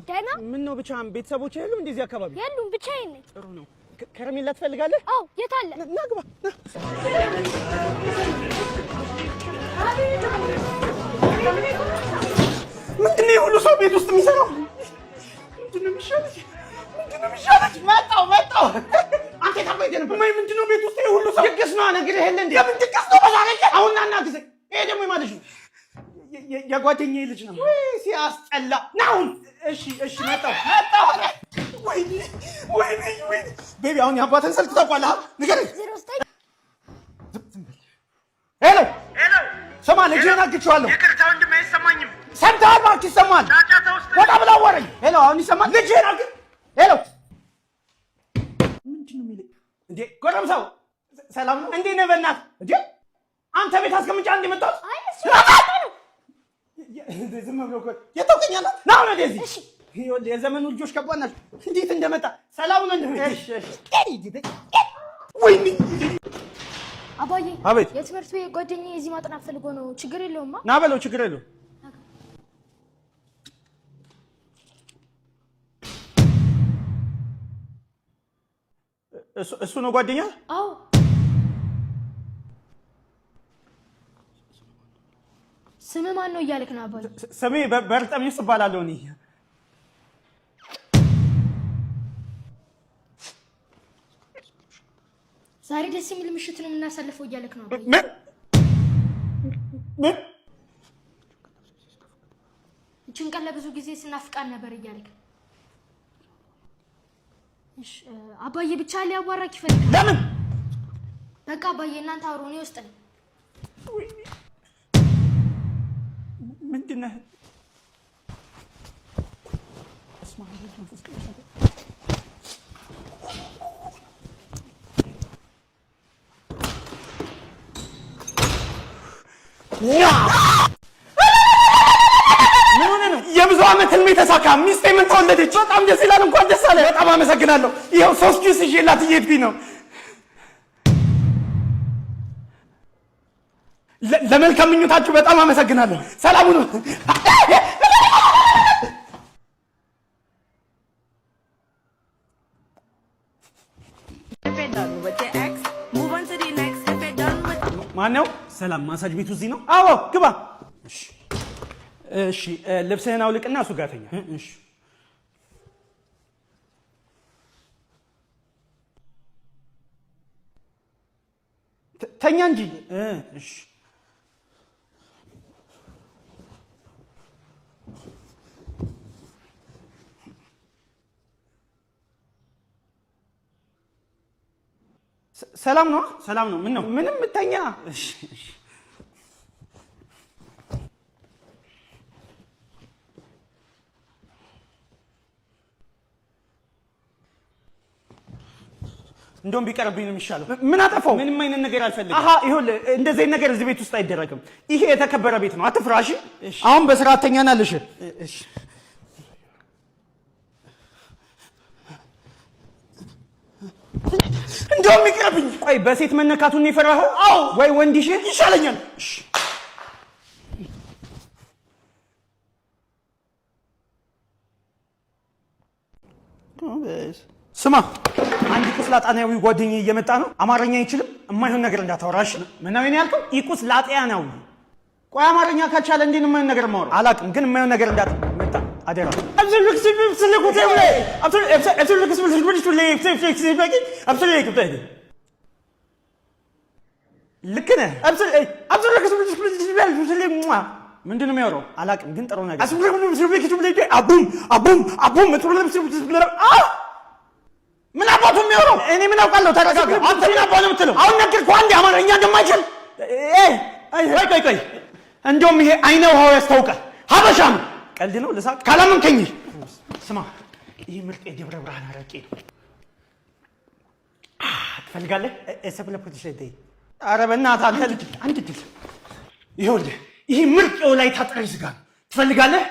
ደህና። ምን ነው ብቻህን? ቤተሰቦች የሉም እንደዚህ አካባቢ? የሉም፣ ብቻዬን ነኝ። ጥሩ ነው። ከረሜላ ትፈልጋለህ? አዎ፣ የት አለ? ና ግባ። ምንድን ነው የሁሉ ሰው ቤት ውስጥ የሚሰራው? ምንድን ነው የሚሻለኝ? ምንድን ነው የሚሻለኝ? መጣሁ መጣሁ። አንተ የት አባይቴ ነበር? እማዬ ምንድን ነው ቤት ውስጥ የሁሉ ሰው? ድግስ ነው ነግሬህ የለ እንዴ? የምን ድግስ ነው? በዛሬ ቀን? አሁን ና እና ግዜ። ይሄ ደግሞ የማን ልጅ ነው? የጓደኛዬ ልጅ ነው። ውይ ሲያስጠላ። ና አሁን። እሺ እሺ፣ መጣሁ መጣሁ። ወይኔ ወይኔ ወይኔ። Baby አሁን የአባትህን ስልክ ታውቀዋለህ? ንገረኝ። 09 Hello ስማ፣ ልጅህን አግቼዋለሁ። ይቅርታ ወንድሜ አይሰማኝም። ሰምተሃል? እባክህ ይሰማል። ጫጫታ ውስጥ ወጣ ብላ አዋራኝ። Hello አሁን ይሰማል? ልጅህን hello ምንድን ነው የሚለኝ እንዴ? ጎረምሳው ሰላም ነው? እንዴት ነህ? በእናትህ እንዴ አንተ ቤት አስቀምጫ እንደ መጣሁት አይ እሱ ነው። ዝም ብሎ እኮ የት ታውቀኛለህ? ና አሁን ወደዚህ። ይኸውልህ የዘመኑ ልጆች ከባድ ናቸው። እንዴት እንደመጣ ሰላም ነው እንዴ? እሺ እሺ። ወይኔ አባዬ። አቤት። የትምህርት ቤት ጓደኛዬ እዚህ ማጥናት ፈልጎ ነው። ችግር የለውማ? ና በለው፣ ችግር የለውም። እሱ ነው ጓደኛ? አዎ። ስምህ ማን ነው እያልክ ነው አባዬ? ስሜ በርጠሚውስ እባላለሁ እኔ። ዛሬ ደስ የሚል ምሽት ነው የምናሳልፈው እያልክ ነው አባዬ? ምን ምን? ይህችን ቀን ለብዙ ጊዜ ስናፍቃን ነበር እያልክ። እሺ አባዬ ብቻ ሊያዋራክ ይፈልጋል። ለምን? በቃ አባዬ እናንተ አውሩ፣ እኔ ውስጥ ነኝ። ምንድን ነህ? ምን ሆነህ ነው? የብዙ ዓመት ህልሜ ተሳካ። ሚስቴ ምን ተወለደች። በጣም ደስ ይላል። እንኳን ደስ አለ። በጣም አመሰግናለሁ። ይኸው 3 ጁስ ይዤላት እየሄድኩኝ ነው። ለመልካም ምኞታችሁ በጣም አመሰግናለሁ። ሰላም ሁኑ። If it done with your ex, move on to the next. If it done with ማነው? ሰላም ማሳጅ ቤቱ እዚህ ነው? አዎ ግባ። እሺ እሺ፣ ልብስህን አውልቅና እሱ ጋር ተኛ። እሺ ተኛ እንጂ። እሺ ሰላም ነው? ሰላም ነው። ምን ነው? ምንም ተኛ። እሺ እሺ። እንደውም ቢቀርብኝ ነው የሚሻለው። ምን አጠፋው? ምንም አይነት ነገር አልፈልግም። አሃ ይኸውልህ፣ እንደዚህ አይነት ነገር እዚህ ቤት ውስጥ አይደረግም። ይሄ የተከበረ ቤት ነው። አትፍራ። እሺ? አሁን በስርዓት ተኛናልሽ። እሺ። እንደውም ይቅርብኝ። ቆይ በሴት መነካቱን ነው የፈራኸው? አዎ። ወይ ወንድ ይሻለኛል። እሺ። ስማ፣ አንድ ቁስላጣናዊ ጓደኛዬ እየመጣ ነው። አማርኛ አይችልም። የማይሆን ነገር እንዳታወራሽ። ምነው የኔ ያልከው? ኢቁስላጤያናዊ። ቆይ አማርኛ ካልቻለ እንዴት ነው የማይሆን ነገር የማወራው? አላውቅም፣ ግን የማይሆን ነገር እንዳት መጣ አደራ። ልክ ነህ። ምንድን ነው የሚያወራው? አላውቅም፣ ግን ጥሩ ነገር። አቡም አቡም ምን አባቱ የሚያወራው? እኔ ምን አውቃለሁ? ተረጋጋ። አንተ ምን አባቱ ነው የምትለው? አሁን ነገርኩህ አንዴ አማርኛ እንደማይችል። ቆይ ቆይ ቆይ፣ እንደውም ይሄ አይነ ውሃው ያስታውቃል። ሀበሻ ነው። ቀልድ ነው። ልሳቅ ካላመንከኝ። ስማ፣ ይህ ምርጥ የደብረ ብርሃን አረቄ ነው። ትፈልጋለህ? ኧረ በእናትህ አንተ ልጅ አንድ ድል። ይኸውልህ ይህ ምርጥ የወላይታ ጥሬ ስጋ ነው። ትፈልጋለህ?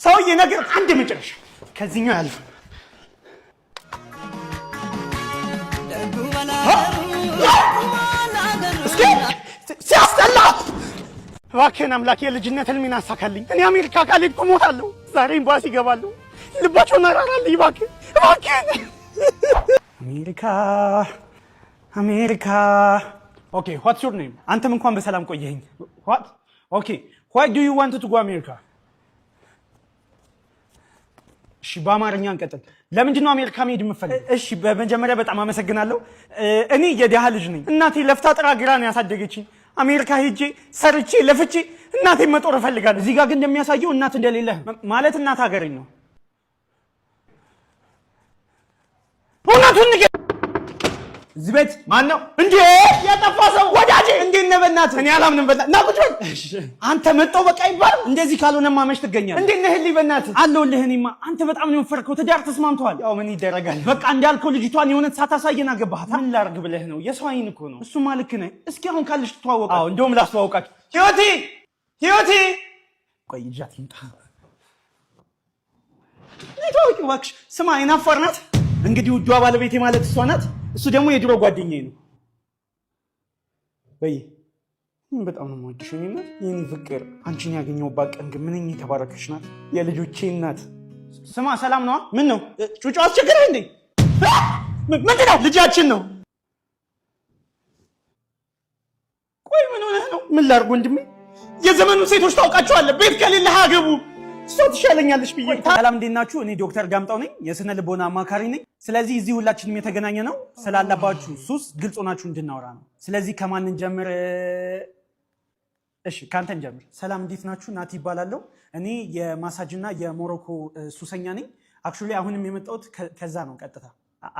ሰውዬ ነገር አንድ መጨረሻ ከዚህኛው አያልፍም። እስኪ ሲያስጠላ። እባክህን አምላክ የልጅነት ህልሜን አሳካልኝ። እኔ አሜሪካ ካልሄድኩ እሞታለሁ። ዛሬ ኤምባሲ እገባለሁ። ልባቸውን አራራልኝ እባክህ፣ እባክህን። አሜሪካ፣ አሜሪካ። Okay, what's your name? አንተም እንኳን በሰላም ቆየኸኝ። What? Okay, why do you want to go አሜሪካ? እሺ፣ በአማርኛ እንቀጥል። ለምንድን ነው አሜሪካ መሄድ የምፈልግ? እሺ፣ በመጀመሪያ በጣም አመሰግናለሁ። እኔ የድሃ ልጅ ነኝ። እናቴ ለፍታ ጥራ ግራ ነው ያሳደገችኝ። አሜሪካ ሄጄ ሰርቼ ለፍቼ እናቴን መጦር እፈልጋለሁ። እዚህ ጋር ግን እንደሚያሳየው እናት እንደሌለህ ማለት እናት ሀገሬን ነው። እውነቱን ንገር። እዚህ ቤት ማን ነው እንዴ? የጠፋ ሰው ወዳጄ፣ እንዴት ነህ? በእናትህ እኔ አላምንም። በእናትህ ና ቁጭ በል። አንተ መጣው በቃ ይባላል። እንደዚህ ካልሆነማ መች ትገኛለህ? እንዴት ነህ? ህልይ በእናትህ አለሁልህ። እኔማ አንተ በጣም ነው የወፈርከው። ትዳር ተስማምተዋል። ያው ምን ይደረጋል። በቃ እንዳልከው ልጅቷን የሆነ ሳታሳየን አገባሃት። ምን ላድርግ ብለህ ነው? የሰው አይን እኮ ነው። እሱማ ልክ ነህ። እስኪ አሁን ካለሽ ትተዋወቃ። አዎ፣ እንደውም ላስተዋውቃችሁ። ህይወቴ፣ ህይወቴ፣ ቆይ ይዣት ልምጣ። ተዋወቂው እባክሽ። ስማ፣ አይናፋር ናት። እንግዲህ ውዷ ባለቤቴ ማለት እሷ ናት። እሱ ደግሞ የድሮ ጓደኛዬ ነው። በይ፣ በጣም ነው የምወድሽ የኔ እናት፣ የኔ ፍቅር። አንቺን ያገኘሁባት ቀን ግን ምንኛ የተባረከች ናት። የልጆቼ እናት። ስማ፣ ሰላም ነዋ? ምን ነው ጩጮ አስቸገረህ እንዴ? ምንድን ነው? ልጃችን ነው። ቆይ ምን ሆነህ ነው? ምን ላድርግ ወንድሜ? የዘመኑ ሴቶች ታውቃቸዋለህ። ቤት ከሌለህ አገቡ። እሷ ትሻለኛለች ብዬ። ሰላም፣ እንዴት ናችሁ? እኔ ዶክተር ዳምጣው ነኝ፣ የስነ ልቦና አማካሪ ነኝ። ስለዚህ እዚህ ሁላችንም የተገናኘ ነው ስላለባችሁ ሱስ ግልጽ ሆናችሁ እንድናወራ ነው። ስለዚህ ከማን እንጀምር? እሺ፣ ከአንተ እንጀምር። ሰላም፣ እንዴት ናችሁ? ናቲ እባላለሁ። እኔ የማሳጅና የሞሮኮ ሱሰኛ ነኝ። Actually አሁንም የመጣሁት ከዛ ነው ቀጥታ።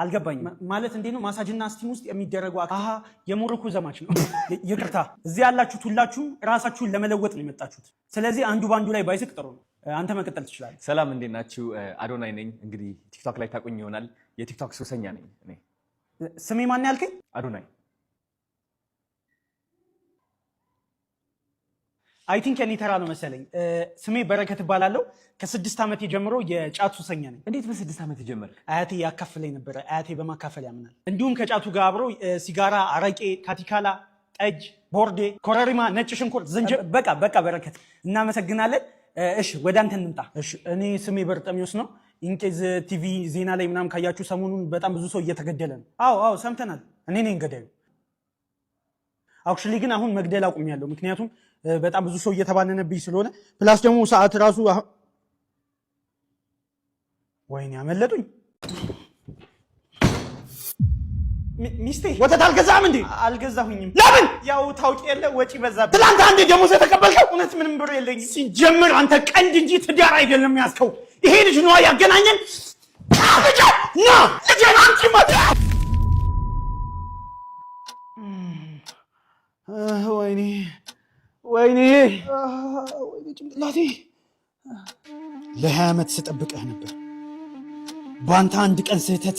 አልገባኝም። ማለት እንዴት ነው ማሳጅና steam ውስጥ የሚደረገው? አሀ፣ የሞሮኮ ዘማች ነው። ይቅርታ፣ እዚህ ያላችሁት ሁላችሁም ራሳችሁን ለመለወጥ ነው የመጣችሁት። ስለዚህ አንዱ በአንዱ ላይ ባይስቅ ጥሩ ነው። አንተ መቀጠል ትችላለህ። ሰላም፣ እንዴት ናችሁ? አዶናይ ነኝ። እንግዲህ ቲክቶክ ላይ ታውቁኝ ይሆናል። የቲክቶክ ሱሰኛ ነኝ እኔ። ስሜ ማን ያልከኝ? አዶናይ። I think የኔ ተራ ነው መሰለኝ። ስሜ በረከት እባላለሁ። ከ6 ዓመቴ ጀምሮ የጫት ሱሰኛ ነኝ። እንዴት በ6 ዓመት ጀመርክ? አያቴ ያካፍለኝ ነበረ። አያቴ በማካፈል ያምናል። እንዲሁም ከጫቱ ጋር አብሮ ሲጋራ፣ አረቄ፣ ካቲካላ፣ ጠጅ፣ ቦርዴ፣ ኮረሪማ፣ ነጭ ሽንኩርት፣ ዝንጅብል። በቃ በቃ በረከት፣ እናመሰግናለን። እሺ፣ ወደ አንተ እንምጣ። እሺ፣ እኔ ስሜ በርጠሚዎስ ነው። In case ቲቪ ዜና ላይ ምናምን ካያችሁ ሰሞኑን በጣም ብዙ ሰው እየተገደለ ነው። አዎ አዎ፣ ሰምተናል። እኔ ነኝ ገዳዩ። Actually ግን አሁን መግደል አቁሜያለሁ። ምክንያቱም በጣም ብዙ ሰው እየተባነነብኝ ስለሆነ፣ plus ደግሞ ሰዓት ራሱ ወይኔ አመለጡኝ። ሚስቴ፣ ወተት አልገዛም እንዴ? አልገዛሁኝም። ለምን? ያው ታውቂ የለ ወጪ በዛብኝ። ትላንት አንዴ ደሞዝ የተቀበልከው? እውነት ምንም ብር የለኝም። ሲጀምር አንተ ቀንድ እንጂ ትዳር አይደለም ያዝከው። ይሄ ልጅ ነዋ ያገናኘን። ልጄ ና፣ ልጄን አንቺ ወይኔ፣ ወይኔ፣ ወይኔ ጭንቅላቴ። ለ20 ዓመት ስጠብቅህ ነበር። በአንተ አንድ ቀን ስህተት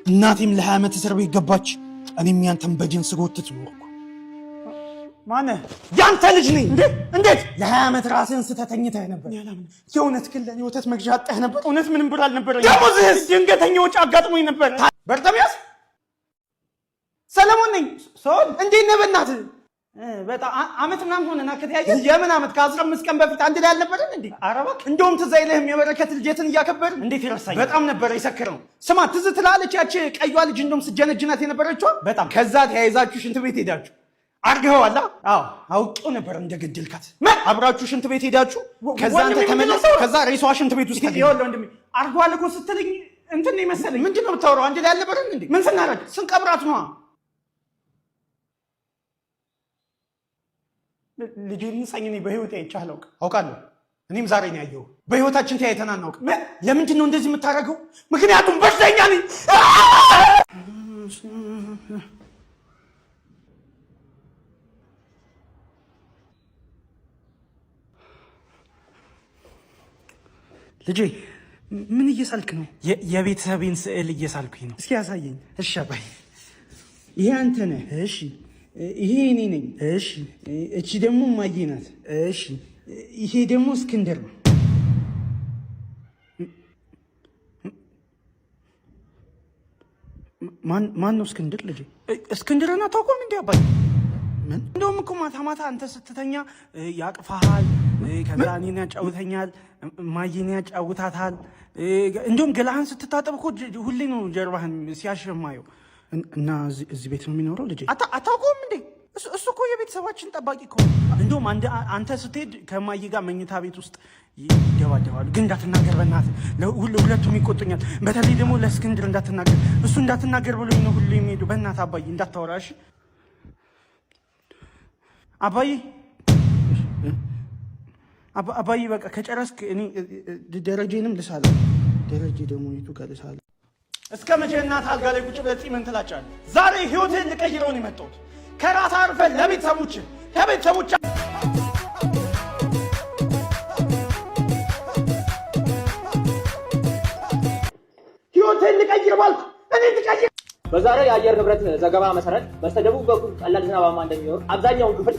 እናቴም ለ20 ዓመት እስር ቤት ገባች። እኔም ያንተን በድን ስጎትት ኖርኩ። ማነህ? ያንተ ልጅ ነኝ። እንዴ? እንዴት? ለ20 ዓመት ራስህን ስተህ ተኝተህ ነበር። የእውነት ግን ለእኔ ወተት መግዣ አጥተህ ነበር። እውነት ምንም ብር አልነበረኝም። ደሞዝህስ? ድንገተኛ ወጪ አጋጥሞኝ ነበር። በርጠሚያስ፣ ሰለሞን ነኝ። ሰውን እንዴት ነህ? በእናትህ በጣም አመት ምናምን ሆነና ከተያየን። የምን አመት? ከ15 ቀን በፊት አንድ ላይ አልነበረን እንዴ? ኧረ እባክህ፣ እንደውም ትዝ አይልህም የበረከት ልጀትን እያከበርን? እንዴት ይረሳኛል? በጣም ነበረ የሰከረው። ስማ፣ ትዝ ትላለች ያቺ ቀዩዋ ልጅ እንደውም ስጀነጅናት የነበረችዋ? በጣም። ከዛ ተያይዛችሁ ሽንት ቤት ሄዳችሁ አርግኸዋላ? አዎ፣ አውቄው ነበር እንደገደልካት። ምን፣ አብራችሁ ሽንት ቤት ሄዳችሁ ከዛ አንተ ተመለስ፣ ከዛ ሬሷ ሽንት ቤት ውስጥ ተገኘ። ይኸውልህ ወንድሜ፣ አርገዋል እኮ ስትለኝ እንትን ነው የመሰለኝ። ምንድን ነው የምታወራው? አንድ ላይ አልነበረን እንዴ? ምን ስናደርግ? ስንቀብራት ነዋ። ልጄን ንሳኝ። እኔ በህይወቴ አይቼ አላውቅም። አውቃለሁ። እኔም ዛሬ ነው ያየሁህ። በህይወታችን ተያይተን አናውቅም። ምን? ለምንድን ነው እንደዚህ የምታደርገው? ምክንያቱም በሽተኛ ነኝ። ልጄ፣ ምን እየሳልክ ነው? የቤተሰቤን ስዕል እየሳልኩኝ ነው። እስኪ ያሳየኝ። እሺ አባይ፣ ይሄ አንተ ነህ። እሺ፣ ይሄ እኔ ነኝ። እሺ፣ እቺ ደግሞ እማዬ ናት። እሺ፣ ይሄ ደግሞ እስክንድር ነው። ማን ነው እስክንድር? ልጄ፣ እስክንድርን አታውቀውም እንዴ አባይ? ምን? እንደውም እኮ ማታ ማታ አንተ ስትተኛ ያቅፋሃል፣ ከዛ እኔን ያጫውተኛል፣ እማዬን ያጫውታታል። እንደውም ገላህን ስትታጠብ እኮ ሁሌ ነው ጀርባህን ሲያሸማየው። እና እዚህ ቤት ነው የሚኖረው ልጄ? አታውቀውም እንዴ? እሱ እኮ የቤተሰባችን ጠባቂ እኮ ነው። እንደውም አንተ ስትሄድ ከማዬ ጋር መኝታ ቤት ውስጥ ይደባደባሉ። ግን እንዳትናገር በእናትህ፣ ሁለቱም ይቆጡኛል። በተለይ ደግሞ ለእስክንድር እንዳትናገር፣ እሱ እንዳትናገር ብሎኝ ነው ሁሉ የሚሄዱ። በእናትህ አባዬ እንዳታወራ እሺ? አባዬ አባዬ በቃ ከጨረስክ እኔ ደረጀንም ልሳለሁ። ደረጀ ደግሞ የቱ ጋር ልሳለሁ? እስከ መቼ እናት አልጋ ላይ ቁጭ ብለህ ጺምህን ትላጫለህ? ዛሬ ህይወትህን ልቀይረው ነው የመጣሁት። ከራስህ አልፈህ ለቤተሰቦችህ ከቤተሰቦች ህይወትህን ልቀይር ባልኩ እኔ ልቀይር። በዛሬው የአየር ንብረት ዘገባ መሰረት በስተደቡብ በኩል ቀላል ዝናባማ እንደሚኖር አብዛኛውን ክፍል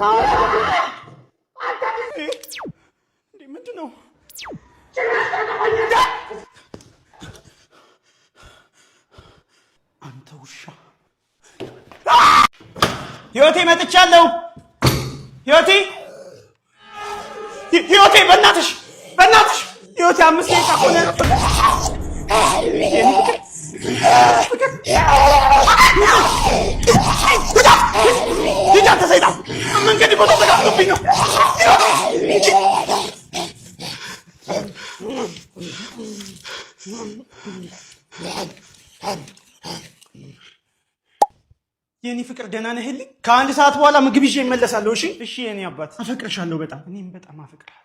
ምንድን ነው? አንተ ውሻ! ህይወቴ መጥቻለሁ። ህይወቴ ህይወቴ፣ በእናትሽ በእናትሽ ህይወቴ፣ 5 ደቂቃ ሆነ። ሂድ አንተ ሰይጣን! መንገድ ቦታ ተጋፍቶብኝ ነው። የኔ ፍቅር ደህና ነህልኝ? ከአንድ ሰዓት በኋላ ምግብ ይዤ እመለሳለሁ። እሺ እሺ። የኔ አባት አፈቅርሻለሁ በጣም። እኔም በጣም አፈቅርሃለሁ።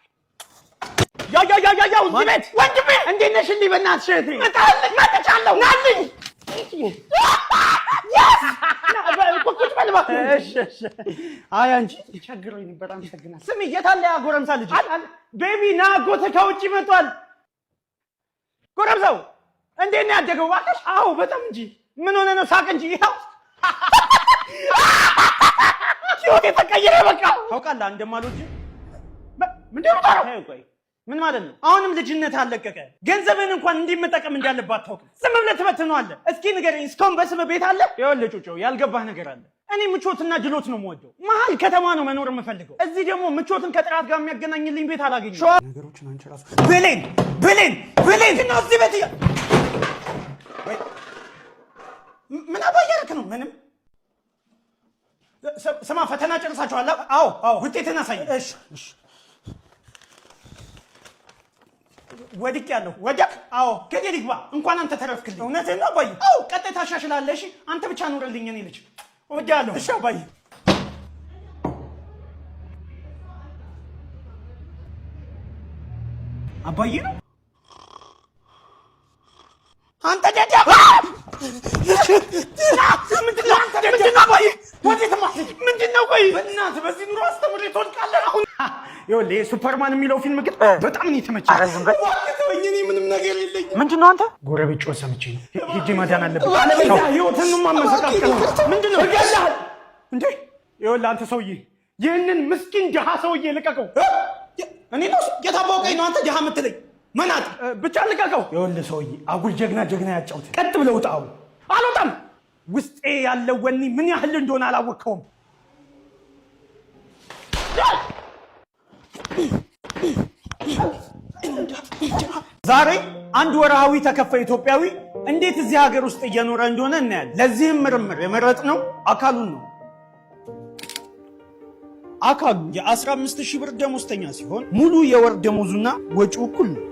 ያው ያው ያው ያው እዚህ ቤት ወንድሜ እንዴት ነሽ? እንዲህ በእናትሽ እህቴ መጥቻለሁ። ናልኝ ቁጭ በል እባክህ። እሺ እሺ። አይ አንቺ ቸግሮኝ ነበር። አመሰግናለሁ። ስሚ የት አለ ያ ጎረምሳ ልጅ? Baby ና፣ አጎትህ ከውጭ መጥቷል። ጎረምሳው እንዴት ነው ያደገው? እባክሽ። አዎ በጣም እንጂ። ምን ሆነ ነው? ሳቅ እንጂ። ይኸው ህይወቴ ተቀየረ። በቃ ታውቃለህ እንደማልወድ ምንድን ነው? ቆይ ምን ማለት ነው? አሁንም ልጅነት አለቀቀ። ገንዘብህን እንኳን እንዲመጠቀም እንዳለባት አታውቅም። ዝም ብለህ ትበትነዋለህ። እስኪ ንገረኝ፣ እስካሁን በስምህ ቤት አለ? ይኸውልህ ጩጮ፣ ያልገባህ ነገር አለ። እኔ ምቾትና ድሎት ነው የምወደው። መሀል ከተማ ነው መኖር የምፈልገው። እዚህ ደግሞ ምቾትን ከጥራት ጋር የሚያገናኝልኝ ቤት አላገኘሁም። ነገሮችን አንቺ ራሱ ብሌን ብሌን ብሌን ነው እዚህ ቤት ምን አባ እያደረክ ነው? ምንም ስማ፣ ፈተና ጨርሳችኋል? አዎ አዎ። ውጤትን አሳይ። እሺ እሺ። ወድቄያለሁ። ወደቅ? አዎ። ገደል ይግባ። እንኳን አንተ ተረፍክልኝ። እውነትህን ነው አባዬ? አዎ። ቀጣይ ታሻሽላለህ። እሺ፣ አንተ ብቻ ኑርልኝ። እኔ ልጅ እወድሃለሁ። እሺ አባዬ። አባዬ ነው አንተ ደዳ ምንድን ነው? ቆይ በእናትህ በዚህ ኑሮ አስተምሬ ትወድቃለህ። አሁን ይኸውልህ ሱፐርማን የሚለው ፊልም ግን በጣም ነው የተመቸኝ። ተወኝ፣ እኔ ምንም ነገር የለኝም። ምንድን ነው አንተ? ጎረቤት ጮህ ሰምቼ ነው ሂጅ፣ ማዳን አለብኝ። አለበለዚያ ህይወትን ማመሰቃቀል ምንድን ነው እገልሃለሁ። እንዴ ይኸውልህ አንተ ሰውዬ ይህንን ምስኪን ድሃ ሰውዬ ልቀቀው። እኔ ነው የታወቀኝ ነው አንተ ድሃ የምትለኝ መናት ብቻ ልቀቀው። ይኸውልህ ሰውዬ አጉል ጀግና ጀግና ያጫውት። ቀጥ ብለህ ውጣ። አሁን አልወጣም። ውስጤ ያለው ወኔ ምን ያህል እንደሆነ አላወቅከውም። ዛሬ አንድ ወርሃዊ ተከፋይ ኢትዮጵያዊ እንዴት እዚህ ሀገር ውስጥ እየኖረ እንደሆነ እናያለን። ለዚህም ምርምር የመረጥነው አካሉን ነው። አካሉ የ15 ሺህ ብር ደሞዝተኛ ሲሆን ሙሉ የወር ደሞዙና ወጪው እኩል ነው።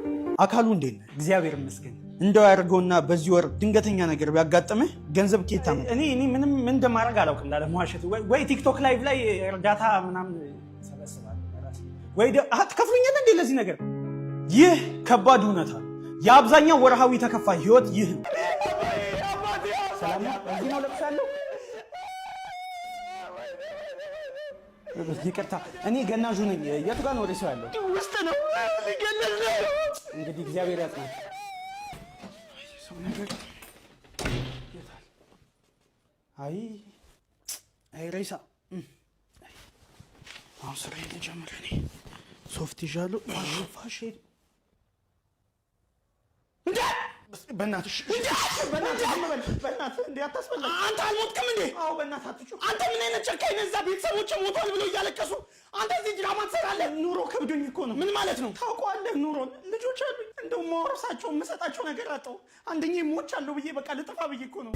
አካሉ እንዴት ነህ? እግዚአብሔር ይመስገን። እንደው ያደርገውና በዚህ ወር ድንገተኛ ነገር ቢያጋጥምህ ገንዘብ ከየት ታመጣለህ? እኔ ምንም ምን እንደማደርግ አላውቅም። ላለመዋሸት ወይ ቲክቶክ live ላይ እርዳታ ምናምን ሰበስባለሁ ወይ ትከፍሉኛለህ እንዴ ለዚህ ነገር? ይህ ከባድ እውነታ የአብዛኛው ወርሃዊ ተከፋይ ህይወት ይህ ነው። ሰላም ነው። እዚህ ነው ለቅሶ ያለው። ይቅርታ እኔ ገናዡ ነኝ። የቱ ጋር ነው ሬሳው ያለው? ውስጥ ነው። እንግዲህ እግዚአብሔር ያጽናል። ሰው ነገር የታል? አይ አይ ሬሳ አሁን ስራዬን ልጀምር። እኔ ሶፍት ይዣለሁ። ፋሽ እንዴ በእናትህ በእናትህ ዝም በል፣ በእናትህ እንዴ አታስበላኝ። አንተ አልሞትክም እንዴ? አዎ በእናትህ አትጩህ። አንተ ምን አይነት ጨካኝ ነህ? እዛ ቤተሰቦች ሞቷል ብለው እያለቀሱ አንተ እዚህ ድራማ ትሰራለህ። ኑሮ ከብዶኝ እኮ ነው። ምን ማለት ነው? ታውቀዋለህ ኑሮን። ልጆች አሉኝ። እንደው ማወርሳቸው የምሰጣቸው ነገር አጣሁ። አንደኛ ሞቻለሁ ብዬ በቃ ልጥፋ ብዬ እኮ ነው።